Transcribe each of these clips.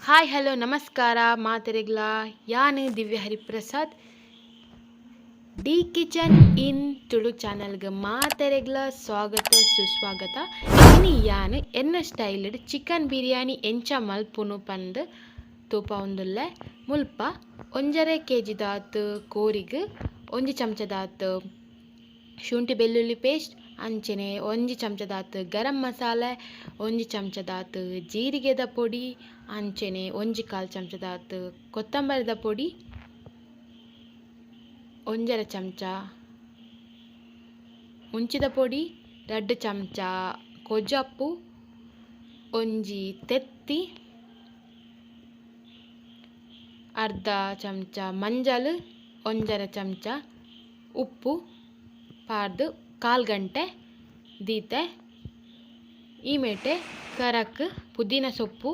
Hi hello ನಮಸ್ಕಾರ ಮಾತೆರೆಗ್ಲ. ಯಾನ್ Divya Hariprasad D kitchen in Tulu ಚಾನಲ್ಗೆ ಮಾತೆರೆಗ್ಲ ಸ್ವಾಗತ ಸುಸ್ವಾಗತ. ಇನಿ ಯಾನ್ ಎನ್ನ ಸ್ಟೈಲ್ ಚಿಕನ್ ಬಿರಿಯಾನಿ ಎಂಚ ಮಲ್ಪುನು ಪಂದ್ ತೂಪಾವೊಂದುಲ್ಲೆ. ಮುಲ್ಪ 1.5 ಕೆಜಿ ದಾತ್ ಕೋರಿಗ್ 1 ಚಮಚದಾತ್ ಶುಂಠಿ ಬೆಳ್ಳುಳ್ಳಿ ಪೇಸ್ಟ್, ಅಂಚನೆ 1 ಚಮಚದಾತ್ ಗರಂ ಮಸಾಲೆ, 1 ಚಮಚದಾತ್ ಜೀರಿಗೆದ ಪೊಡಿ, ಅಂಚನೆ 1.25 ಚಮಚದಾತ್ ಕೊತ್ತಂಬರಿದ ಪೊಡಿ, 1.5 ಚಮಚ ಮುಂಚಿದ ಪೊಡಿ, 2 ಚಮಚ ಕೊಜಪು, 1 ತೆತ್ತಿ, ಅರ್ಧ ಚಮಚ ಮಂಜಲ್, 1.5 ಚಮಚ ಉಪ್ಪು ಪಾಡ್ದು 1/4 ಗಂಟೆ ದೀತೆ. ಈ ಮೇಟೆ ಕರಕ್ ಪುದೀನ ಸೊಪ್ಪು,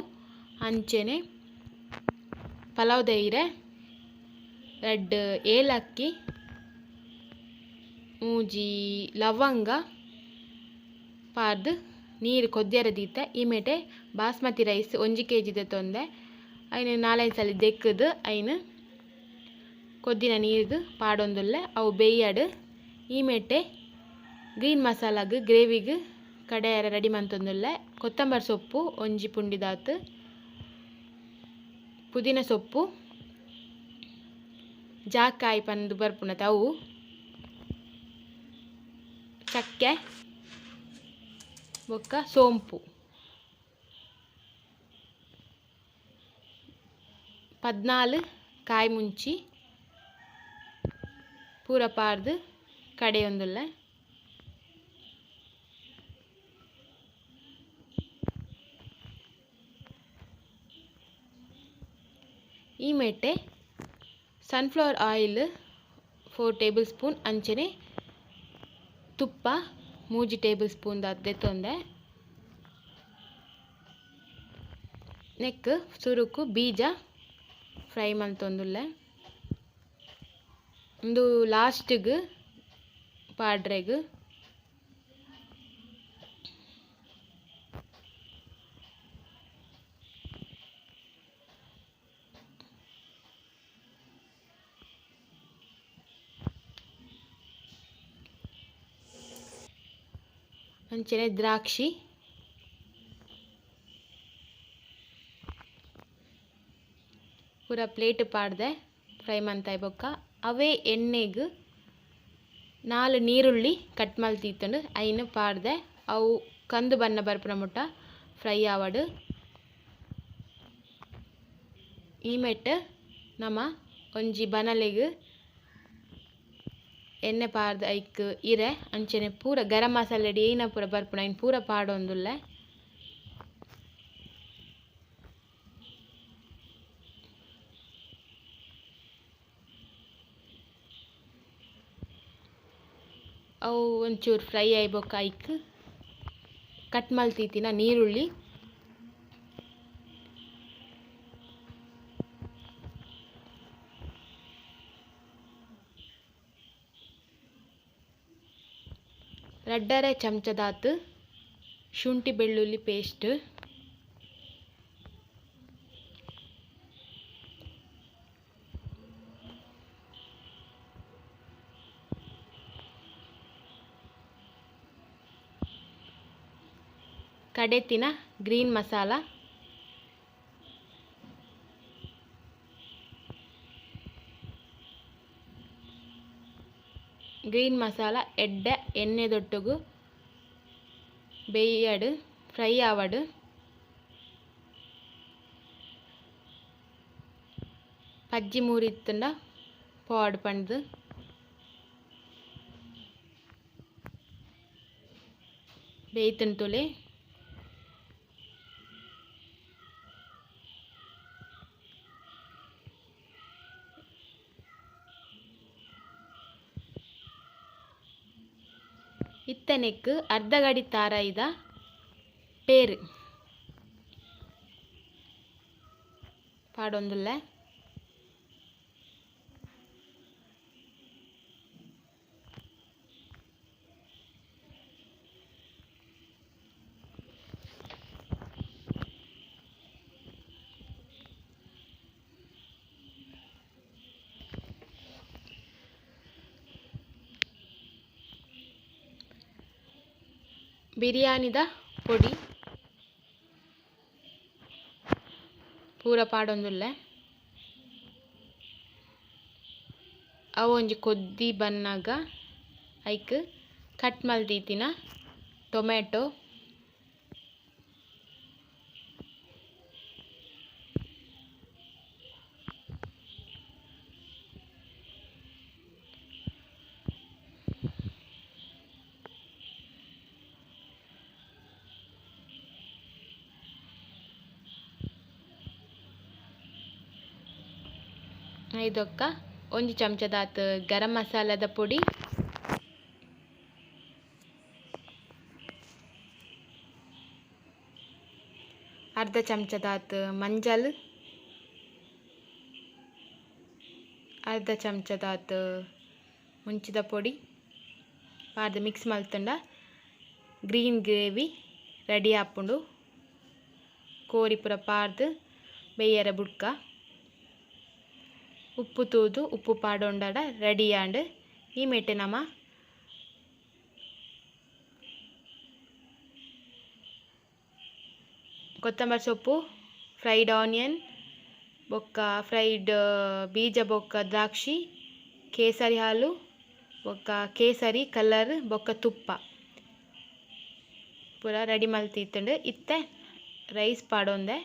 ಅಂಚನೆ ಪಲಾವ್ ದೈರೆ, 2 ಏಲಕ್ಕಿ, 3 ಲವಂಗ ಪಾಡ್ದು ನೀರು ಕೊದ್ಯರ ದೀತೆ. ಈ ಮೇಟೆ ಬಾಸ್ಮತಿ ರೈಸ್ 1 ಕೆಜಿ ತೊಂದೆ ಐನು 4-5 ಸಲ ದೆಕ್ಕದು ಐನು ಕೊದ್ದಿನ ನೀರಿಗೆ ಪಾಡೊಂದುಲ್ಲೆ, ಅವು ಬೇಯಡು. ಈ ಮೇಟೆ ಗ್ರೀನ್ ಮಸಾಲಾಗ್ ಗ್ರೇವಿಗ್ ಕಡೆಯರ ರೆಡಿ ಮಂತೊಂದುಲ್ಲೆ. ಕೊತ್ತಂಬರಿ ಸೊಪ್ಪು 1 ಪುಂಡಿದಾತ್, ಪುದೀನ ಸೊಪ್ಪು, ಜಾಕಾಯಿ ಪಂದು ಬರ್ಪುನತ ಅವು, ಚಕ್ಕೆ ಬೊಕ್ಕ ಸೋಂಪು, 14 ಕಾಯಿ ಮುಂಚಿ ಪೂರ ಪಾಡ್ದು ಕಡೆಯೊಂದುಲ್ಲೆ. ಈ Mete sunflower oil 4 table spoon, ಅಂಚನೆ ತುಪ್ಪ 3 ಟೇಬಲ್ ಸ್ಪೂನ್ ದೆತ್ತೊಂದೆ. ನೆಕ್ ಸುರುಕು ಬೀಜ ಫ್ರೈ ಮಂತೊಂದುಲ್ಲೆ. ಉಂದು ಲಾಸ್ಟ್ಗ್ ಪಾಡ್ರೆಗ್. ಅಂಚನೆ ದ್ರಾಕ್ಷಿ, ಪೂರ ಪ್ಲೇಟ್ ಪಾಡ್ದೆ ಫ್ರೈ ಮಂತಾಯ್ ಬೊಕ್ಕ ಅವೇ ಎಣ್ಣೆಗ್ 4 ನೀರುಳ್ಳಿ ಕಟ್ ಮಲ್ತಿತ್ತುಂಡು ಐನು ಪಾಡ್ದೆ. ಅವು ಕಂದು ಬಣ್ಣ ಬರ್ಪುನ ಮುಟ್ಟ ಫ್ರೈ ಆವಡು. ಈ ಮೆಟ್ ನಮ ಒಂಜಿ ಬನಲೆಗ್ ಎಣ್ಣೆ ಪಾಡ್ದು ಐಕ್ ಇರೆ ಅಂಚನೆ ಪೂರ ಗರಂ ಮಸಾಲೆ ಏನ ಪೂರ ಬರ್ಪುನ ಐನ್ ಪೂರ ಪಾಡೊಂದುಲ್ಲೆ. ಅವು ಒಂಚೂರು ಫ್ರೈ ಆಯ್ ಬೊಕ್ಕ ಐಕ್ ಕಟ್ ಮಲ್ತಿತ್ತಿನ ನೀರುಳ್ಳಿ, 2.5 ಚಮಚದಾತ್ ಶುಂಠಿ ಬೆಳ್ಳುಳ್ಳಿ ಪೇಸ್ಟ್, ಕಡೆತಿನ ಗ್ರೀನ್ ಮಸಾಲ, ಗ್ರೀನ್ ಮಸಾಲ ಎಡ್ಡೆ ಎಣ್ಣೆದೊಟ್ಟುಗು ಬೇಯಡು ಫ್ರೈ ಆವಡು. ಪಜ್ಜಿ ಮೂರಿತ್ತುಂಡ ಪೋಡು ಪಂಡ್ದು ಬೇಯ್ತುಂಡು ತುಲೆ. ಇತ್ತನೆಕ್ ಅರ್ಧ ಗಡಿ ತಾರಾಯಿದ ಪೇರು ಪಾಡೊಂದುಲ್ಲೆ. ಬಿರಿಯಾನಿದ ಪೊಡಿ ಪೂರ ಪಾಡೊಂದುಲ್ಲೆ. ಅವು ಒಂಜಿ ಕೊದ್ದಿ ಬನ್ನಗ ಐಕ್ ಕಟ್ ಮಲ್ದಿತ್ತಿನ ಟೊಮೆಟೊ ಇದೊಕ್ಕ ಒಂಜಿ ಚಮಚದಾತ್ ಗರಂ ಮಸಾಲದ ಪೊಡಿ, ಅರ್ಧ ಚಮಚದಾತ್ ಮಂಜಲ್, ಅರ್ಧ ಚಮಚದಾತ್ ಮುಂಚಿದ ಪೊಡಿ ಪಾಡ್ದ್ ಮಿಕ್ಸ್ ಮಲ್ತುಂಡ ಗ್ರೀನ್ ಗ್ರೇವಿ ರೆಡಿ ಆಪುಂಡು. ಕೋರಿ ಪೂರ ಪಾಡ್ದ್ ಬೇಯರ ಬುಡ್ಕ ಉಪ್ಪು ತೂದು ಉಪ್ಪು ಪಾಡೊಂಡಡ ರೆಡಿ ಆಂಡ್. ಈ ಮೇಟೆ ನಮ ಕೊತ್ತಂಬರಿ ಸೊಪ್ಪು, ಫ್ರೈಡ್ ಆನಿಯನ್ ಬೊಕ್ಕ ಫ್ರೈಡ್ ಬೀಜ ಬೊಕ್ಕ ದ್ರಾಕ್ಷಿ, ಕೇಸರಿ ಹಾಲು ಬೊಕ್ಕ ಕೇಸರಿ ಕಲರ್ ಬೊಕ್ಕ ತುಪ್ಪ ಪೂರ ರೆಡಿ ಮಲ್ತಿತ್ತುಂಡು. ಇತ್ತೆ ರೈಸ್ ಪಾಡೊಂದೆ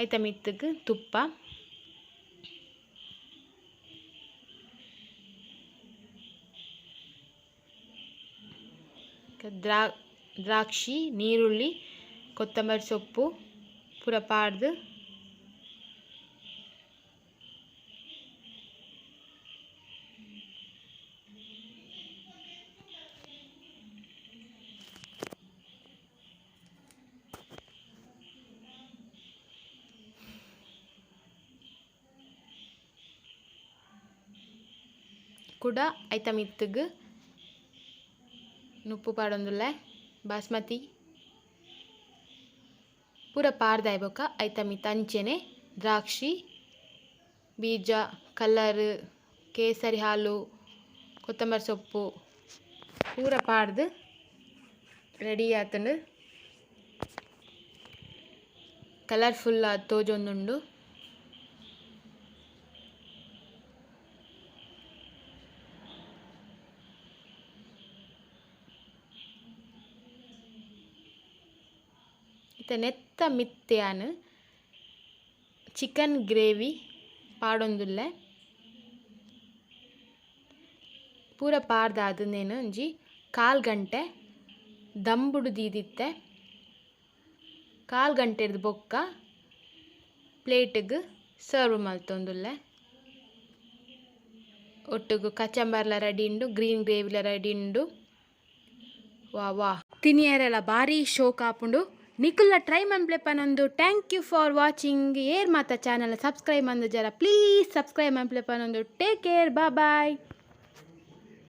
ಐತ ಮಿತ್ತುಗ್ ತುಪ್ಪ. ದ್ರಾಕ್ಷಿ, ನೀರುಳ್ಳಿ, ಕೊತ್ತಂಬರಿ ಸೊಪ್ಪು ಪೂರ ಪಾಡ್ದ್ ಕುಡ ಐತ ಮಿತ್ತುಗ್ ನುಪ್ಪು ಪಾಡೊಂದುಲ್ಲೆ. ಬಾಸ್ಮತಿ ಪೂರ ಪಾಡ್ದಾಯಿ ಬೊಕ್ಕ ಐತ ಮಿತ್ತ್ ಅಂಚೆನೆ ದ್ರಾಕ್ಷಿ ಬೀಜ ಕಲರ್ ಕೇಸರಿ ಹಾಲು ಕೊತ್ತಂಬರಿ ಸೊಪ್ಪು ಪೂರ ಪಾಡ್ದ್ ರೆಡಿ ಆತುಂಡು. ಕಲರ್ಫುಲ್ ಆದ್ ತೋಜೊಂದುಂಡು. ಇತ್ತೆ ನೆತ್ತ ಮಿತ್ತ್ ಚಿಕನ್ ಗ್ರೇವಿ ಪಾಡೊಂದುಲ್ಲೆ. ಪೂರ ಪಾಡ್ದಾದ್ ನೇನು ಒಂಜಿ ಕಾಲ್ ಗಂಟೆ ದಂಬುಡು ದೀದಿತ್ತೆ. ಕಾಲ್ ಗಂಟೆರ್ದ್ ಬೊಕ್ಕ ಪ್ಲೇಟ್ಗ್ ಸರ್ವ್ ಮಲ್ತೊಂದುಲ್ಲೆ. ಒಟ್ಟುಗು ಕಚಂಬರ್ಲ ರೆಡಿ ಉಂಡು, ಗ್ರೀನ್ ಗ್ರೇವಿಲ ರೆಡಿ ಉಂಡು. ವಾ ವಾ ತಿನಿಯರೆಲ ಬಾರಿ ಶೋಕ್ ಆಪುಂಡು. ನಿಕುಲ್ಲ try ಮನ್ಪ್ಲೆ ಪನೊಂದು. Thank you for watching. ಏರ್ ಮಾತ ಚಾನಲ್ ಸಬ್ಸ್ಕ್ರೈಬ್ ಮಂದು ಜರ ಪ್ಲೀಸ್ ಸಬ್ಸ್ಕ್ರೈಬ್ ಮನ್ಪ್ಲೆ ಪನೊಂದು. Take care, bye.